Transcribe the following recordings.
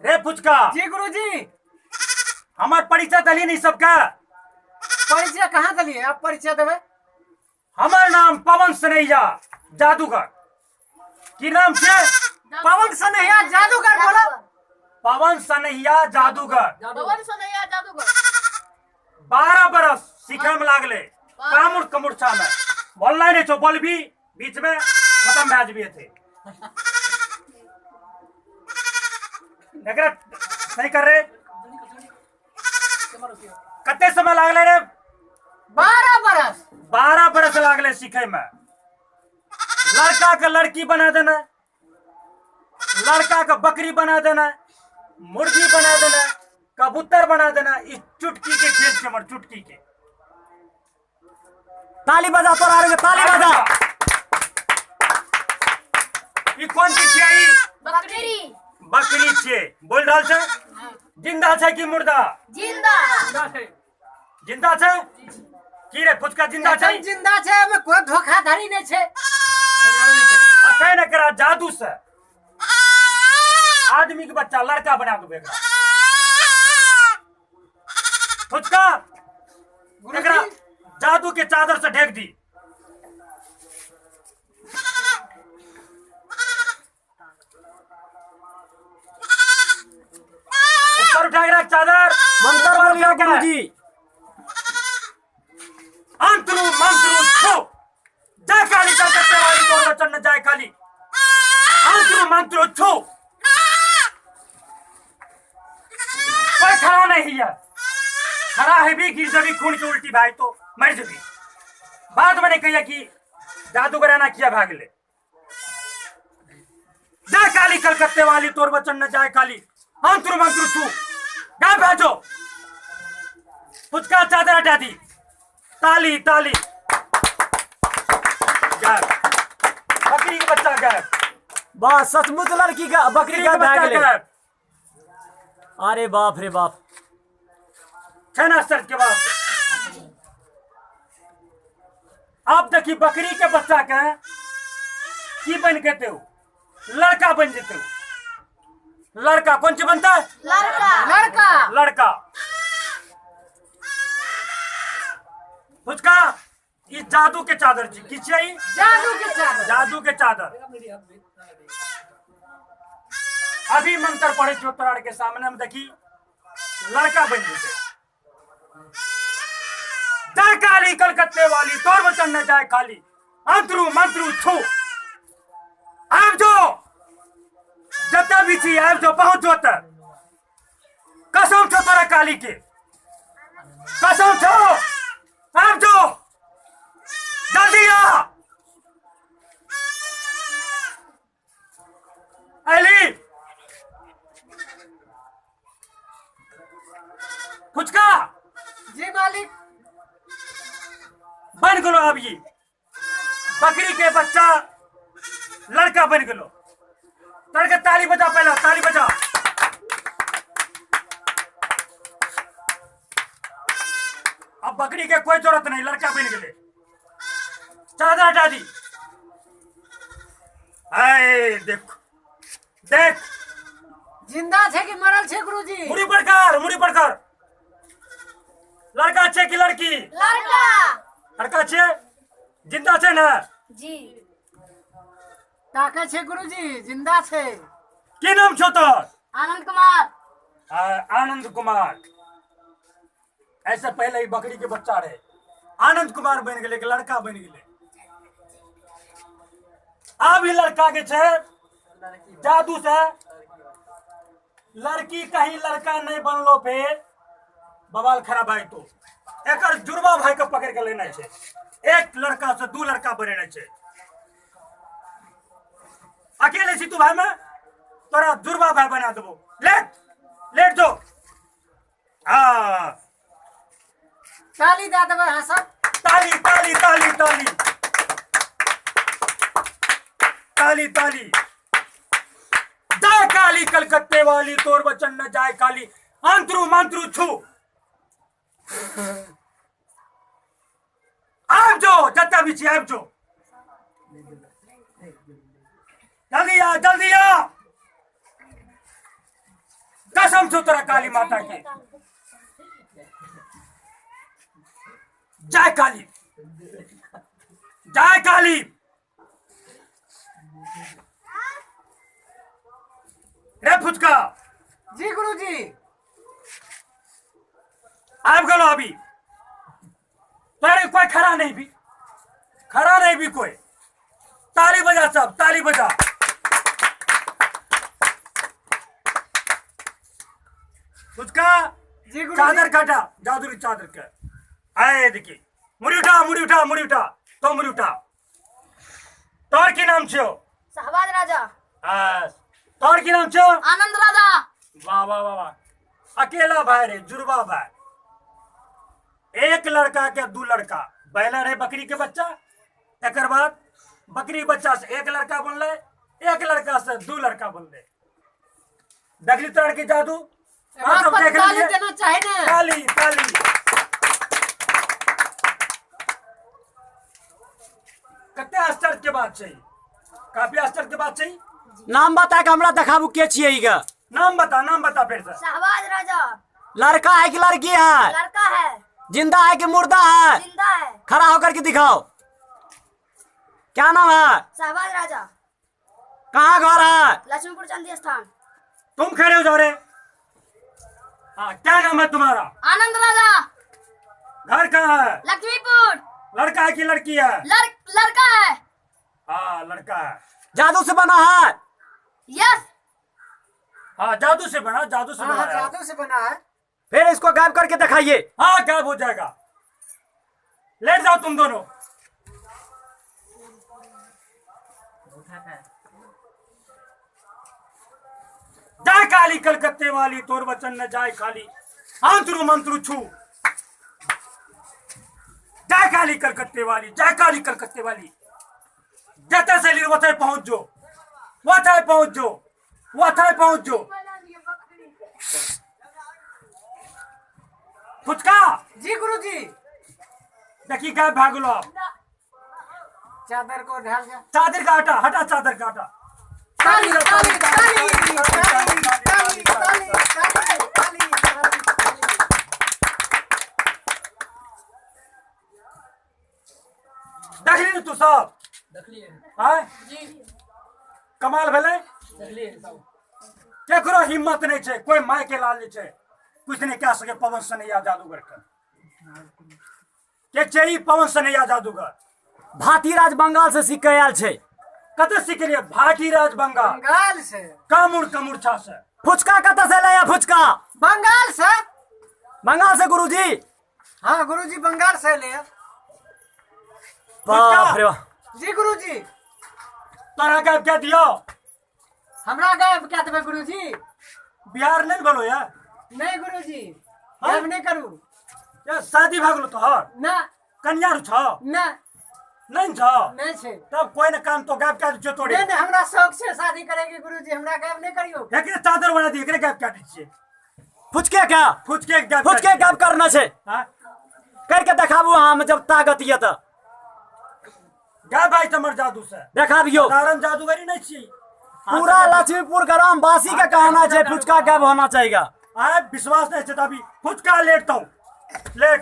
रे फुचका। जी गुरुजी। हमर परिचय दली नहीं सबके? परिचय कहाँ दलिए, आप परिचय देवे। हमर नाम पवन सनैया जादूगर। की नाम छे? पवन सनैया जादूगर। बोलो। पवन सनैया जादूगर। पवन सनैया जादूगर। 12 बरस सीखे में लागले कामुर कमुरछा में। बोलना नहीं छो, बोल भी बीच में खत्म भए जबी थे। एकरा सही कर रे। कते समय लागले रे? 12 बरस। 12 बरस लागले सीखे में। लड़का के लड़की बना देना, लड़का के बकरी बना देना, मुर्गी बना देना, कबूतर बना देना, इस चुटकी के खेल के मर चुटकी के। ताली बजा तोरा आर के, ताली बजा। ई कोन चीज छियै? ई बकरी। बकरी छियै। बोल रहल छै? जिंदा छै कि मुर्दा? जिंदा। जिंदा छै? की रे फुचका जिंदा छै? एकदम जिंदा छै, एहिमे कोई धोखाधड़ी नहि छै। अखन एकरा जादू से आदमी के बच्चा लड़का बना देबै एकरा। फुचका एकरा जादू के चादर से ढेक दी। ऊपर उठा के रख चादर। मंत्र ऊपर बोलियो उठा के रख। गुरुजी। अंतरु मंत्रु छो जय काली कलकत्ते वाली तोर वचन न जाय काली। अंतरु मंत्रु छो। कोई खड़ा नहीं है, खड़ा है भी गिर जबी खून की उल्टी भाई तो मर जबी। बाद में नहीं कहिया कि जादूगर ना किया भाग ले। जय काली कलकत्ते वाली तोर वचन न जाय काली। अंतरु मंत्रु छू गा भेजो। फुचका चादर हटा दी। ताली ताली। गायब बकरी के बच्चा गायब। वाह सचमुच लड़की का बकरी बकरी का के बच्चा भाग ले। गायब। अरे बाप रे बाप। छह ना आश्चर्य के बाद आप देखी बकरी के बच्चा के की बन के ते हो? लड़का बन जेते हो। लड़का कौन चीज बनता है? लड़का। लड़का। लड़का। फुचका ई जादू के चादर छी। की छियै ई? जादू के चादर। जादू के चादर। अभी मंत्र पढ़े छो तोरा के सामने हम देखी लड़का बन जेते। जय काली कलकत्ते वाली तोर वचन न जाय खाली। अंतरु मंत्रु छू आबि जो जतऽ भी छी आबि जो पहुँच जो तऽ। कसम छौ तोरा काली के, कसम छौ। आबि जो जल्दी आ। अली फुचका। जी मालिक। बन गेलो अब ई बकरी के बच्चा लड़का बन गेलो। तड़के ताली बजा, पहला ताली बजा। अब बकरी के कोई जरूरत नहीं, लड़का बन गेले। चादर हटा दी। अरे देख देख जिंदा छे कि मरल छे गुरुजी? मुड़ी पर कर, मुड़ी पर कर। लड़का छे कि लड़की? लड़का। लड़का छे? जिंदा छे ना? जी। ताके छे गुरुजी, जिंदा छे। की नाम छो तोर? आनंद कुमार। आनंद कुमार। ऐसे पहले ही बकरी के बच्चा रहे, आनंद कुमार बन गेले, लड़का बन गेले। अब ही लड़का के छे जादू से लड़की कहीं लड़का नहीं बनलो फिर बवाल खराब भाई तो एकर जुड़वा भाई के पकड़ के लेना छे। एक लड़का से दू लड़का बनेना छे। अकेले छी तू भाई में तोरा जुड़वा भाई बना देबो। लेट लेट जो। हाँ ताली दे देबै अहाँ सब। ताली ताली ताली ताली ताली ताली। जय काली कलकत्ते वाली तोर वचन न जाय काली। अंतरु मंत्रु छू आब जो जतऽ भी छी आबि जो। जल्दी आ जल्दी आ। कसम छौ तोरा काली माता के। जय काली, जय काली। रे फुचका। जी गुरुजी। आबि गेलो अभी। तोरे कोई खड़ा नहीं भी, खड़ा नहीं भी कोई। ताली बजा सब, ताली बजा। फुचका जी गुरुजी। चादर काटा, जादू की चादर के। आए देखी, मुड़ी उठा, मुड़ी उठा, मुड़ी उठा, तो मुड़ी उठा। तोर की नाम छो? शाहबाज राजा। तोर की नाम छो? आनंद राजा। वाह वाह वाह वाह, अकेला भाई रे, जुड़वा भाई। एक लड़का के दू लड़का, पहला रहे बकरी के बच्चा, एक बाद बकरी बच्चा से एक लड़का बनले, एक लड़का से दू लड़का बनले। देखली तोर के जादू? हाँ, सब देख ताली लिए। देना चाहे ना। ताली ताली। कते आश्चर्य के बात छै, काफी आश्चर्य के बात छै। नाम बता के हमरा देखाबू के छियै ई गा। नाम बता, नाम बता फिर से। शाहबाज राजा। लड़का है कि लड़की है? लड़का है। जिंदा है कि मुर्दा है? जिंदा है। खड़ा होकर के दिखाओ। क्या नाम है? शाहबाज राजा। कहाँ घर है? लक्ष्मीपुर चंदी स्थान। तुम खड़े हो जाओ रे। हाँ, क्या नाम है तुम्हारा? आनंद राजा। घर कहाँ है? लक्ष्मीपुर। लड़का है कि लड़की है? लड़का है। हाँ लड़का है। जादू से बना है? यस। हाँ जादू से बना, जादू से हाँ, बना है। जादू से बना है। फिर इसको गायब करके दिखाइए। हाँ गायब हो जाएगा। लेट जाओ तुम दोनों। जाए काली कलकत्ते वाली, तोर वचन न जाए खाली, अंतरु मंत्रु छू। जाए काली कलकत्ते वाली, जाए काली कलकत्ते वाली। जते से लीर वथे पहुंच जो, वथे पहुंच जो, वथे पहुंच जो। फुचका। जी गुरुजी। देखी गाय भागलो आप। चादर को ढाल जा। चादर का हटा, हटा चादर का हटा। ताली ताली ताली ताली ताली ताली ताली ताली। देखली ने तू सब? देखलिए। हाँ जी। कमाल भेलै। देखलिए सब। केकरो हिम्मत नहीं छै, कोई my के लाल नहीं छै, कुछ नहीं कह सके पवन सनैया जादूगर के छै पवन सनैया जादूगर। भाटी राज बंगाल से सीख के आयल छै। कतऽ सिखलियै? भाटी राज बंगाल। बंगाल से। कामुर कमुरछा से। फुचका कतऽ से लाया फुचका? बंगाल से। बंगाल से गुरुजी? हाँ गुरुजी बंगाल से ले। बाप रे बाप। जी गुरुजी। तोरा गायब क्या दियो? हमरा गायब क्या देबै गुरुजी? बिहार नहीं बोलो यार। नहीं गुरुजी गायब नहीं करू। यार शादी भागलो तोहर? ना। कन्या छौ? ना। नहीं छौ? नहीं छै। तब कोई न काम तो गायब क्या दियो तोरे? नहीं नहीं, हमरा शौक से शादी करेंगे गुरुजी, हमरा गायब नहीं करियो। एकरे चादर बना दी, एकरे गायब क्या दी छियै? फुचके क्या? फुचके गायब। फुचके गायब करना छै। हां करके देखाबू हम जब ताकत ये त। गायब भाई तमर जादू से देखाबियो। साधारण जादूगरी नहीं छी। पूरा लक्ष्मीपुर ग्रामवासी का कहना है फुचका गायब होना चाहिए। आ विश्वास नहीं छै अभी फुचका लेट तो लेट।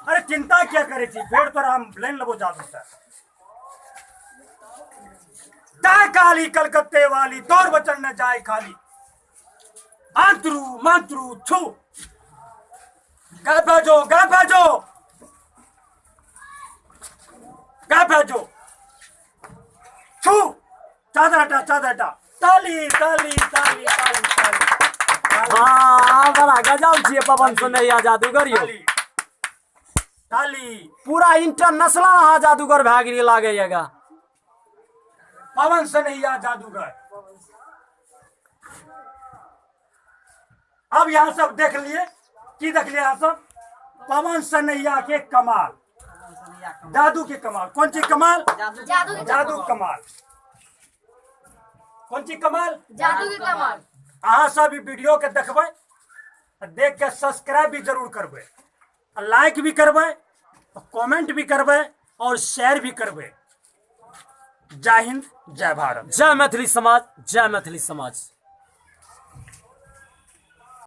अरे चिंता क्या करे छी, फेर तोरा हम लाइन लेबो जादू से। जाय काली कलकत्ते वाली, तोर वचन न जाय खाली, अंतरु मंत्रु छू। गाय भेजो, गाय भेजो, गाय भेजो। छू चादर हटा, चादर हटा। ताली ताली ताली ताली ताली। हाँ बड़ा गजब छियै पवन सनैया जादूगर यो। ताली ताली। पूरा इंटरनेशनल अहाँ जादूगर भए गेलियै लागैया गा। पवन सनैया जादूगर। अब यहाँ सब देख लिए की देख लिए यहाँ सब? पवन सनैया के कमाल, जादू के कमाल। कौन चीज कमाल? जादू के जादू कमाल। कौन चीज कमाल? जादू के कमाल। अहाँ सब ई वीडियो के देखबै, देख के सब्सक्राइब भी जरूर करबै, लाइक भी करबै, कमेंट भी करबै और शेयर भी करबै। जय हिंद, जय भारत, जय मैथिली समाज, जय मैथिली समाज।